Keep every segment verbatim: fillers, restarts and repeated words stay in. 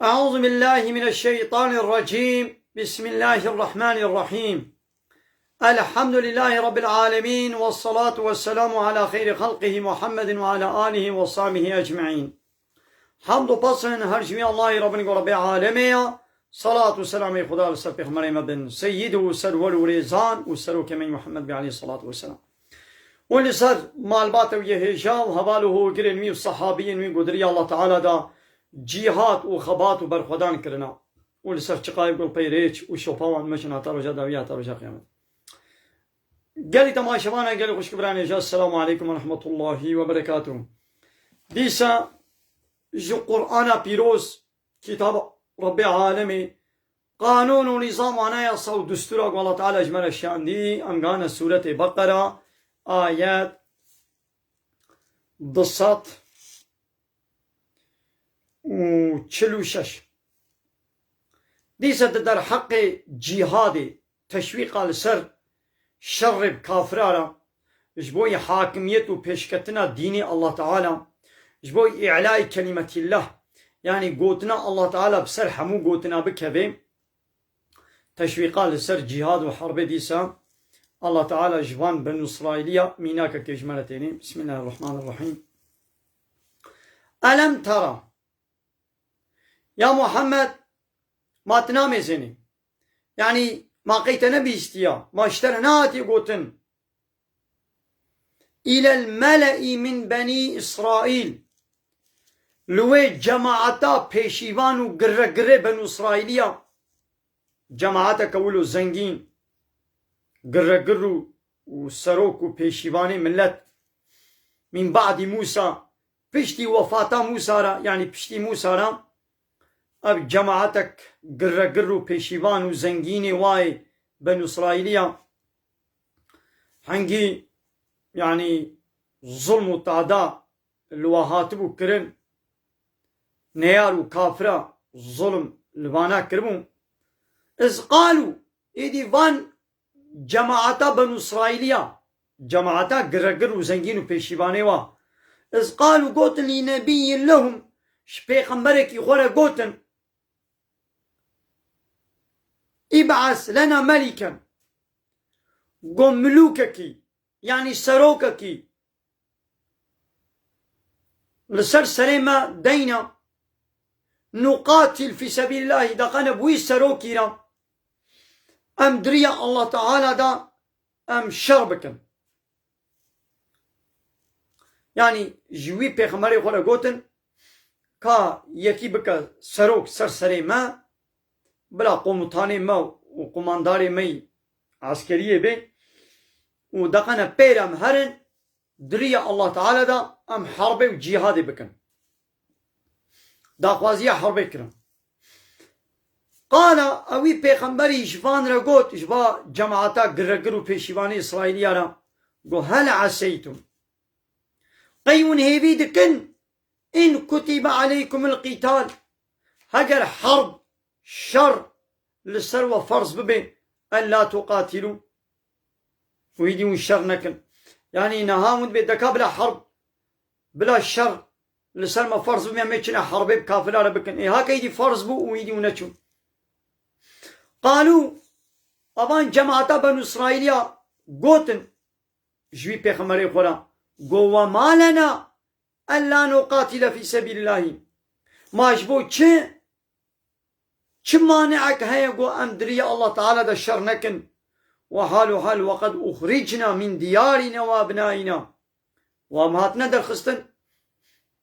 أعوذ بالله من الشيطان الرجيم. بسم الله الرحمن الرحيم. الحمد لله رب العالمين، والصلاة والسلام على خير خلقه محمد وعلى آله وصحبه أجمعين. Hamd û pes in her ji wî Allahî Rabbin ku Rabbê alemê ya. Salat û selamê Xuda li ser pêxemberê me bin, seyyid û serwer û rêzan û serokê me Muhammed bî aleyhissalatu vesselam. Û li ser malbata wî yê hêja û heval û hogirên wî û sehabiyên wî ku di riya Allah Teala da cîhad û xebat û berxwedan kirina. Û li ser çiqayê ku pey rêç û şopa wan meşin heta roja dawî, heta roja qiyamet. Gelî temaşevana, gelî xwişk biranê ji, Esselamu aleykum ve rahmetullahi ve berekatuhu. Dîsa ji Qur'ana pîroz, kitaba Rabbê alemê, qanûn û nîzam, anayasa û destûra ku Allah Teala ji me re şandî, em gane sûretê Beqera, ayet du sed û çil û şeş. Dîsa di derheqê cîhadê, teşwîqa li ser şerê bi kafira re, ji bo hakimiyet û pêşketina dînê Allah Teala, ji bo îlayê kelîmetîllah, yanî gotina Allah Teala bi ser hemû gotina bikeve, teşwîqa li ser cîhad û herbê dîsa Allah Teala ji van Benû Îsraîliya mînakekê ji me re tênê. Bismillahirrahmanirrahîm. Elem tera. Ya Muhammed, ma tu namêzênî? Yanî ma qey te nebihîstiya? Ma ji te re nehatiye gotin? Îlel mele'î min benî Îsraîl. Li wê cemaeta pêşîvan û girregirê Benû Îsraîliya, cemaeteke wilo zengîn, girregir û, û serok û pêşîvanê millet, min ba'dî Mûsa, piştî wefata Mûsa re, yanî piştî Mûsa re, ev cemaetek girregir û pêşîvan û zengînê wayê Benû Îsraîliya, hengî, yanî, zulm û tada li wa hatibû kirin, neyar û kafira zulm li vana kiribû. Iz qalû, êdî van cemaeta Benû Îsraîliya, cemaeta giregir û zengîn û pêşîvanê wa, iz qalû, gotin, lî nebiyyin lehum, ji pêxemberekî xwe re gotin, ib'as lena meliken, go milûkekî, yanî serokekî, li ser serê me deyna, nuqatil fî sebîlillahî, deqene bi wî serokî re em di riya Allah Teala de em şer bikin. Yanî ji wî pêxemberê xwe re gotin, ka yekî bike serok ser serê me, bila komutanê me û kumandarê me yî eskeriyê bê û deqene pê re em herin, di riya Allah Teala de em herbê û cîhadê bikin. Daxwaziya herbê kirin. Qala, ewî pêxemberî ji van re got, ji va cemaeta giregir û pêşîvanê Îsraîliya re, got, hel eseytum. Qey hûn hêvî dikin, in kutibe aleykumul qîtal, heger herb, şer li ser we ferz bibe, en la tuqatilû, û hîdî hûn şer nekin. Yanî niha hûn dibê deka bila herb, bila şer li ser me ferz bibe, em ê çine herbê bi kafira re bikin. Ê haka hîdî ferz bû û hîdî hûn neçûn. Qalû, avan cemaeta Benû Îsraîliya gotin ji wî pêxemberê xwe re, go, we ma lena ella nuqatile fî sebîlillahî. Ma ji bo çi, çi maneek heye ku em di riya Allah Teala de şer nekin? Wa hal û hal we qed uxricna min diyarina wa ebnaina. Wa em hatine derxistin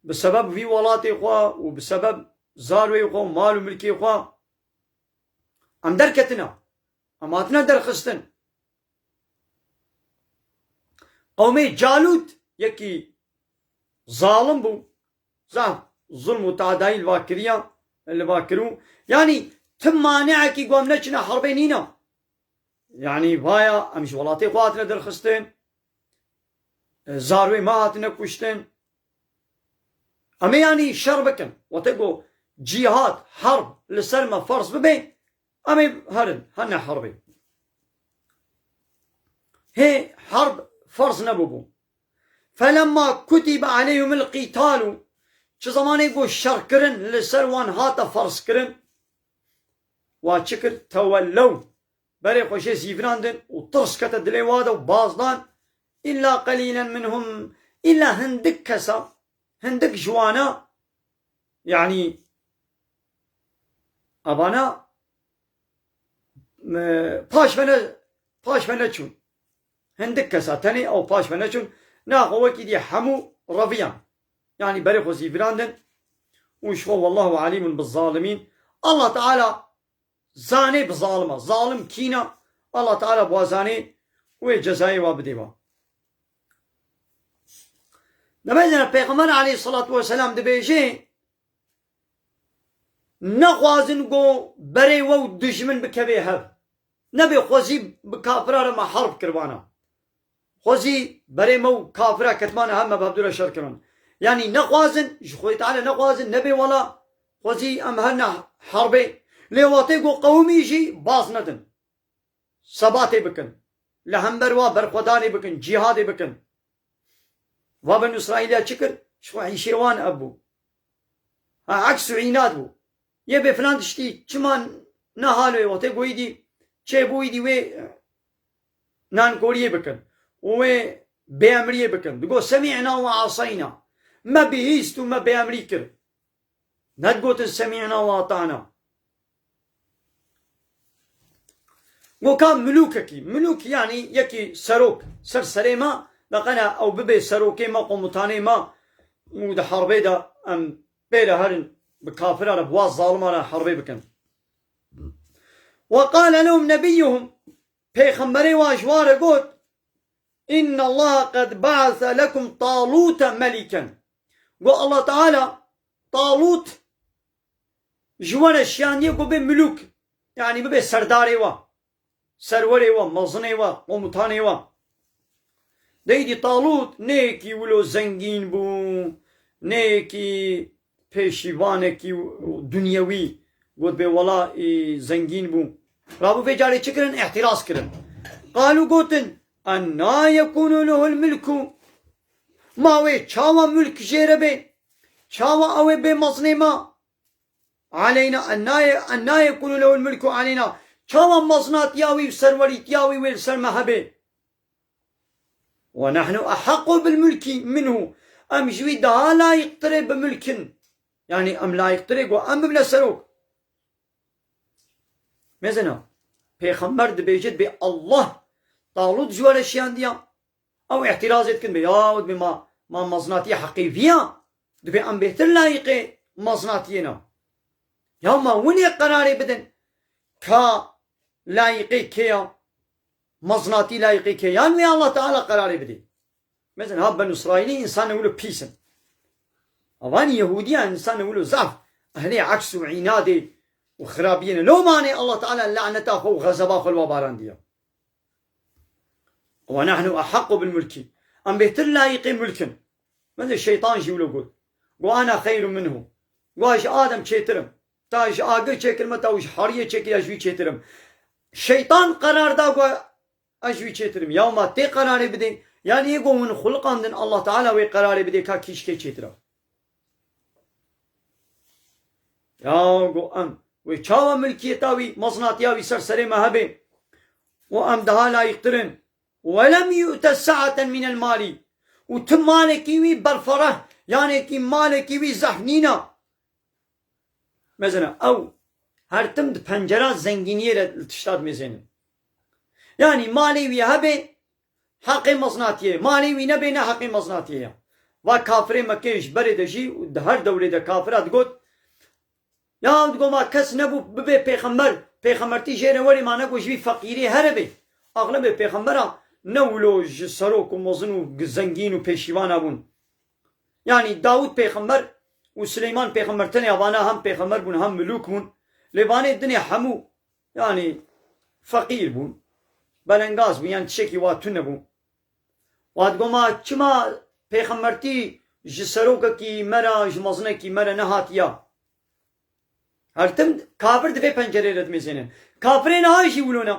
bi sebeb vî welatê xwe û bi sebeb zarwê xwe û mal û milkê xwe. Em derketine. Em hatine derxistin. Qewmê Calût yekî zalim bû. Zaf zulm û tadayî li va kiriya, li va kirû. Yanî ti maneekî ku em neçine herbê nîna. Yanî vaya em ji welatê xwe hatine derxistin. Zarwê me hatine kuştin. Em ê yanî şer bikin. Wate ku cîhad, herb li ser me ferz bibe, em ê herin, hene herbê. Hê herb ferz nebûbû. Felemma kutibe aleyhimul qîtalu, Çi zemanê ku şerkirin li ser wan hate ferzkirin, wa çi kir? Tewellew. Berê xwe jê zîvirandin û tirs kete dilê wa de û baz dan. Îlla qelîlen minhum, îlla hindik kesa, hindik ji wana, yanî evana, e, paş ve ne, paş ve neçûn. Hindik kesa tenê ew paş ve neçûn. Naxwe wekî dî hemû reviyan. Yanî berê xwe zîvirandin û ji xwe, wallahu alîmun bi zalimîn. Allah Teala zanê bi zalima. Zalim kîna? Allah Teala bi wa zanê, wê cezayê wa bidê wa. Demê zene Pêxember aleyhissalatu vesselam dibêje, nexwazin ku berê we û dijmin bikevê hev. Nebê xwezî bi kafira re me herb kirvana. Xwezî berê me û kafira ketmane hev, me bi hevdû re şer kirin. Yanî nexwazin, ji Xwedê Teala nexwazin, nebê wela xwezî em herine herbê. Lê watê ku qewimî jî baz nedin. Sebatê bikin. Li hember wa berxwedanê bikin, cîhadê bikin. Va Benu Îsraîliya çi kir? Ji xwe îşê wan ev bû. Ha, eks û înad bû. Yê bê filan tiştî çima nehalo ye, wextê ku îdî çêbû, îdî wê nankoriyê bikin û wê bêemriyê bikin. Digot, "Semî'na we aseyna." Me bihîst û me bêemrî kir. Nedigotin, "Semî'na we ata'na." Go ka milûkekî, milûk yanî yekî serok, ser serê me, de qene ew bibe serokê me, komutanê me û di herbê de em pê re herin bi kafira re, bi wa zalima re herbê bikin. Ve qale lehum nebiyyuhum, pêxemberê wa ji wa re got, "Inna Allah qed ba'ase lekum Talûte meliken." Got, Allah Teala Talût ji we re şiyandiye ku bê milûk, yanî bibe serdarê we, serwerê we, mezinê we, komutanê we. Deydî Talût ne yekî wilo zengîn bû, ne yekî pêşîvanekî dunyewî, got bê wela î zengîn bû. Rabû vê carê çi kirin? Îhtiraz kirin. Qalû gotin, "Enna yekûnû lehul milku?" Ma wê çawa milk jê re bê? Çawa ew ê bê mezinê me? Aleyna, enna ye-, enna yekûnû lehul milku aleyna. Çawa mezinatiya wî û serwerîtiya wî wê li ser me hebe? "Ve nahnu ehaqqu bil mulki minhu." Em ji wî daha layîqtir ê bi milk in. Yanî em layîqtir ê ku em bibine serok. Mezina, pêxember dibêje, dibê Allah Talût ji we re şiyandiya. Ew îtirazê dikin, dibê, ya, dibê ma, ma mezinatiyê heqê viya, dibê em bêhtir layîqê mezinatiyê ne. Ya ma winê qerarê bidin ka layîqê kê ya, mezinatî layîqê kê, yan wê Allah Teala qerarê bidê. Mesela ha Benu Îsraîlî însanê wilo pîs in. Avanî Yehûdiyan însanê wilo zaf ehlê aks û înadê û xirabiyê ne. Lomanê Allah Teala laneta xwe û xezeba xwe li wa barandiye. "Ve nahnu ehaqqu bil mulki." Em bêhtir layîqê mulk in. Mesela şeytan jî wilo got. Got, "Ana xeyrun minhu." Got, "Ez ji Adem çêtir im. Ta ji agir çêkirime, ta ji heriyê çêkiriya, ji wî çêtir im." Şeytan qerar da, got, "Ez ji wî çêtir im." Ya ma tê qerarê bidê. Yanî ê got hûn xuliqandin Allah Teala wê qerarê bidê ka kî ji kê çêtir e. Ya go em, wê çawa milkiyeta wî, mezinatiya wî ser serê me hebe û em daha layîqtir in. "Ve lem yu'te sa'aten minel mali." Û ti malekî wî berfereh, yanekî malekî wî zehf nîna. Mezina, ew her tim di pencera zengîniyê re li tişta dimêzênin. Yanî malê wî hebe, heqê mezinatiyê, malê wî nebe, ne heqê mezinatiyê ye. Va kafirê Mekkeyê ji berê de jî û di her dewrê de kafira digot, ya digot ma kes nebû bibe pêxember, pêxembertî jê re werê ma, ne ku ji vî feqîrî here bê. Axlebê pêxembera ne wilo ji serok û mezin û zengîn û pêşîvana bûn. Yanî Dawûd pêxember û Sileyman pêxember, tenê vana hem pêxember bûn hem milûk bûn. Lê vanê dinê hemû, yanî, feqîr bûn. Belengaz bûn, yanî tiştekî wa tune bû. Wa digot ma çima pêxembertî ji serokekî me re, ji mezinekî me re nehatiya? Her tim kafir di vê pencerê re dimêzênin. Kafirê niha jî wilo ne.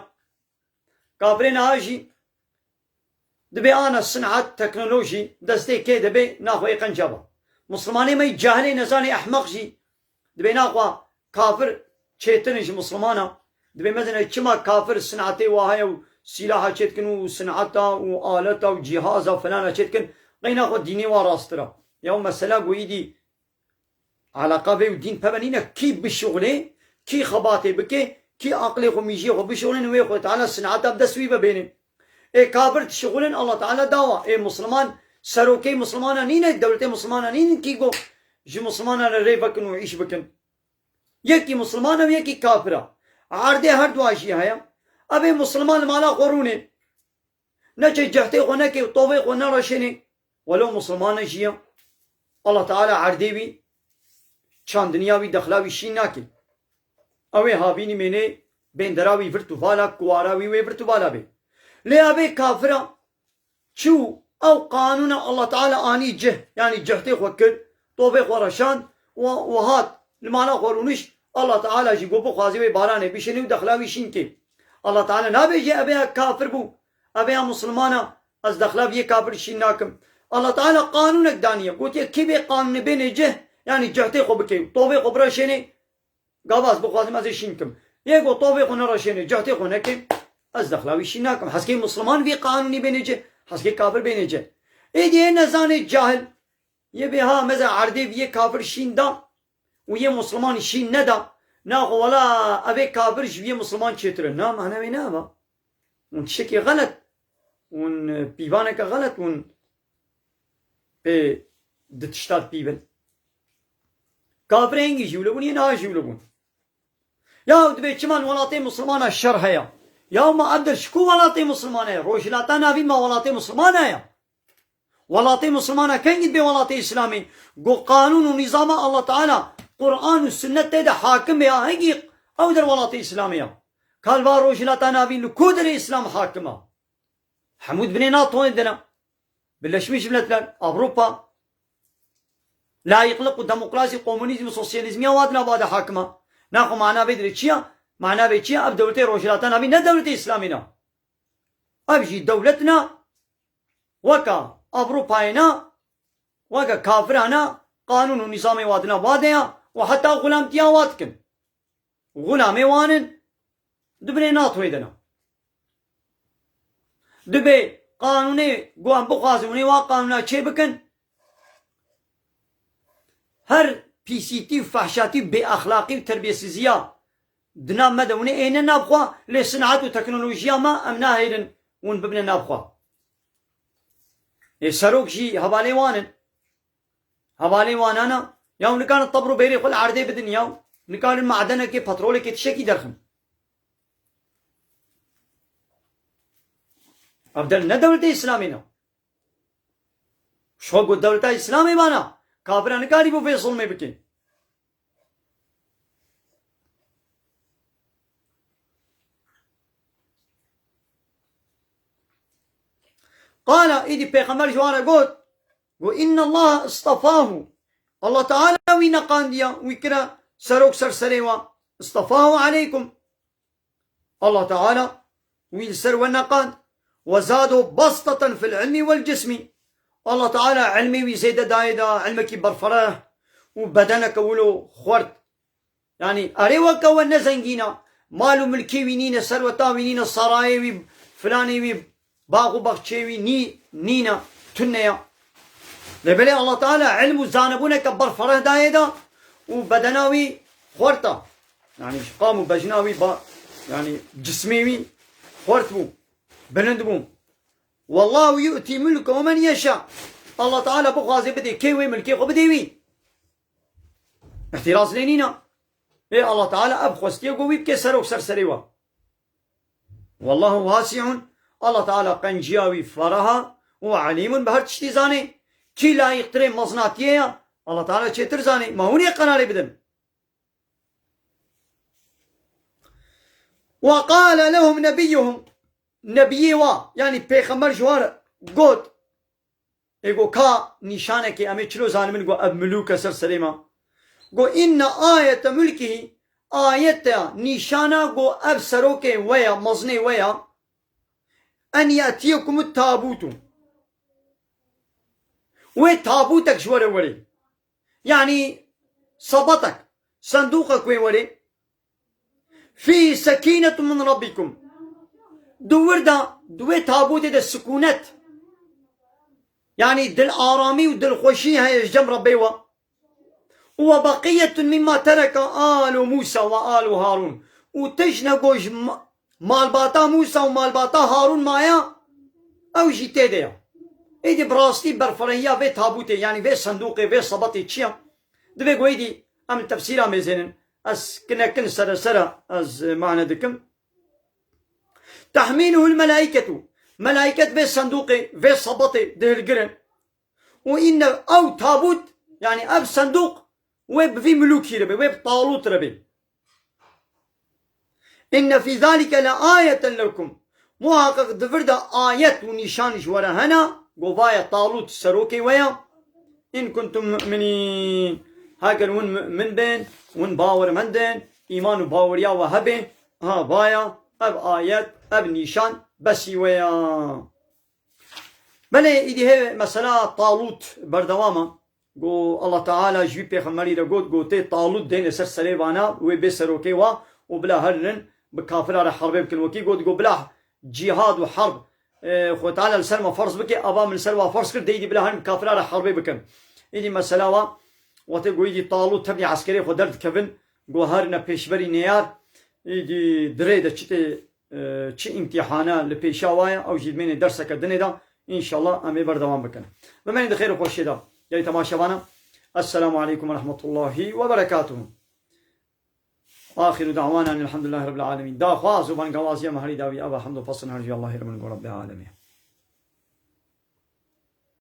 Kafirê niha jî dibê ana sinat, teknolojî destê kê dibê, naxwe yê qenca ba. Mislimanê me yî cahilê nezanê ehmeq jî dibê naxwa kafir çêtir in ji Mislimana. Dibê mezin ew çima kafir sinetê wa heye û sîlaha çêdikin û sineta û aleta û cîhaza filana çêdikin. Qey naxwa dînê wa rasttir a. Ya mesela go îdî Eleqa vê û dîn peve nîne, kî bişuxulê, kî xebatê bike, kî aqilê xwe, mîjiyê xwe bişuxulin, wê xwe Teala sineta bi dest wî ve bêne. Ê kafir dişuxulin, Allah Teala dawa. Ê Musliman, serokê Muslimana nîne, dewletê Muslimana nîne, kî go ji Muslimana re rê vekin û îş bikin. Yekî Musliman e û yekî kafir e. Erdê her dua jî heye. Ev ê Musliman li mala xwe rûnê. Neçe cehdê xwe neke û tovê xwe nereşênê. Welo Muslimane jî ye. Allah Teala erdê wî, çandiniya wî, dexla wî şîn nake. Ew ê havînî mênê bêndera wî virt û vala, kuwara wî wê virt û vala bê. Lê ev ê kafira çû ew qanûna Allah Teala anî cih, yanî cehdê xwe kir, tovê xwe reşand û, û hat li mala xwe rûniş, Allah Teala jî got bixwazî wê baranê bişênê û dexla wî şîn kê. Allah Teala nabêje ev ê kafir bû, ev ê Muslimana, ez dexla vê yê kafir şîn nakim. Allah Teala qanûnek daniye, gotiye kê vê qanûnê bêne cih, yanî cehdê xwe bike û tovê xwe bireşênê, gava ez bixwazim ez ê şîn kim. Yê got tovê xwe nereşênê, cehdê xwe neke, ez dexla wî şîn nakim. Heskê Musliman vê qanûnî bêne cih, heskê kafir bêne cih. Êdî yê nezanê cahil, yê bê ha meze erdê vê yê kafir şîn da û yê Musliman şîn neda. Naxwe wela ev ê kafir ji vê yê Musliman çêtir e. Na, mana wê ne ev a. Hûn tiştekî xelet, hûn, e, pîvaneke xelet, hûn pê di tişta dipîvin. Kafirê hingî jî wilo bûn, yê niha jî wilo bûn. Ya dibê çima li welatê Muslimana şer heye? Ya ma Ebdil, ji ku welatê Muslimana ye? Rojhilata Navîn ma welatê Muslimana ye? Welatê Muslimana kengî dibê welatê Îslamê? Go qanûn û nîzama Allah Teala, Quran û Sunnet tê de hakim be ya, hingî ew der welatê Îslamê ya. Kalva Rojhilata Navîn li ku derê Îslam hakim a? Hemû di binê NATOyê de ne. Birleşmiş Milletler, Avrupa, layıklık û demokrasî, komunîzm û sosyalîzmiya wa dina bade hakima. Naxwe mana vê dirê çi ya? Mana vê çi ya? Ev dewletê Rojhilata Navîn ne dewletê Îslamî ne. Ev jî dewlet ne, weka Avrupayê ne, weke kafira ne, qanûn û nîzamê wa dina bade ya û heta xulamtiya wa dikin. Xulamê wan in, di binê NATOyê de ne. Dibê qanûnê ku em bixwazin hûn ê wa qanûna çê bikin, her pîsîtî û fehşatî û bêexlaqî û terbiyesiziya di nav me de hûn ê êne nav xwe, lê sinehat û teknolojiya me em nahêlin hûn bibine nav xwe. Ê serok jî hevalê wan in. Hevalê wan ana, ya hûn nikarin tebr û bêrê xwe li erdê bidin ya, nikarin madenekê, petrolekê, tiştekî derxin. Ev der ne dewletê Îslamê ne. Şo got dewleta Îslamê bana, kafira nikarî bo vê zulmê bike. Qala, îdî Pêxember ji wan re got, got, "Inna Allah istafahu." Allah Teala wî neqandiya, wî kira serok ser serê wan. "Istafahu aleykum." Allah Teala wî li ser we neqand. "Ve zadu bastatan fil ilmi vel cismi." Allah Teala ilmê wî zêde dayê da, ilmekî berfereh û bedeneke wilo xwert. Yanî erê weke we ne zengîn e, mal û milkê wî nîne, serweta wî nîne, sarayê wî, filanê wî, bax û baxçeyê wî nî-, nîne, tune ye. Lê belê Allah Teala ilm û zanibûneke berfereh dayê da û bedena wî xwert e. Yanî qam û bejna wî ba-, yanî cismê wî xwert bû, bilind bû. "Wallahu yu'ti mulkehu men yeşâ." Allah Teala bixwaze bidê kê wê milkê xwe bidê wî. Îhtiraz lê nîne. Ê Allah Teala ev xwestiye ku wî bike serok ser serê we. Wallahu wasi'un. Allah Teala qenciya wî ferah a û alîmun, bi her tiştî zanê. Kî layiqtirê mezinatiyê ya? Allah Teala çêtir zanê. Ma hûn ê qerarê bidin. Ve qale lehum nebiyyuhum. Nebiyê wa, yanî pêxember ji wan re got, Ê go ka nîşanekê em ê çilo zanibin go ev milûk e ser serê me. Go inne ayete mulkihî, ayeta nîşana go ev serokê we ya, mezinê we ya, en yetiyekum tabûtu. Wê tabûtek ji we re werê. Yanî sebatek, sendûqek wê werê. Fî sekînetun min rabbikum. Di wir de, di wê tabûtê de sikûnet. Yanî dil aramî û dilxweşî heye ji cem Rebbê we. Û we beqiyetun mimma tereke alu Musa we alu Harûn. Û tişt ne ku ji ma-, malbata Musa û malbata Harûn maya, ew jî tê de ya. Êdî bi rastî berfirehiya vê tabûtê, yanî vê sendûqê, vê sebetê çi ya? Divê ku êdî em li tefsîra mêzênin. Ez kinekin sere sere ez mane dikim. Tehmîluhul melâiketu. Melaiket vê sendûqê, vê sebetê dihilgirin. Û inne ew tabût, yanî ev sendûq, wê bi vî milûkî re be, wê bi Talût re be. Inne fî zalike le ayeten lekum. Muhaqiq di vir de ayet û nîşan ji we re hene, ku vaye Talût serokê we ya. In kuntum mu'minîn. Heger hûn mu'min bên, hûn bawermend in, îman û baweriya we hebe, ha vaya, ev ayet, ev nîşan besî we ya. Belê, îdî hê mesela Talût berdewam e. Got, Allah Teala ji wî pêxemberî re got, gotê Talût dêne ser serê vana, wê bê serokê wa û bila herin bi kafira re herbê bikin. Wekî got, got bila cîhad û herb, e, Xwe Teala li ser me ferz bike, ava min li ser wa ferz kir, dê îdî bila herin bi kafira re herbê bikin. Îdî mesela wa, wextê got îdî Talût tevlî eskerê xwe derdikevin, got herine pêşberî neyar, îdî di rê de çi tê e, çi îmtîhana li pêşa wa ye, ew jî dimênê derseke dinê de, înşallah em ê berdewam bikin. Bimênê di xêr û xweşiyê de. Gelî temaşevana, Esselamu aleykum ve rahmetullahi ve berekatuhu. Axiru da'wana enilhamdülillahi rabbil alemin. Daxwaz û bangawaziya me herî dawî ava hemd û pesn her jî Allahê re min go Rabbil alemin.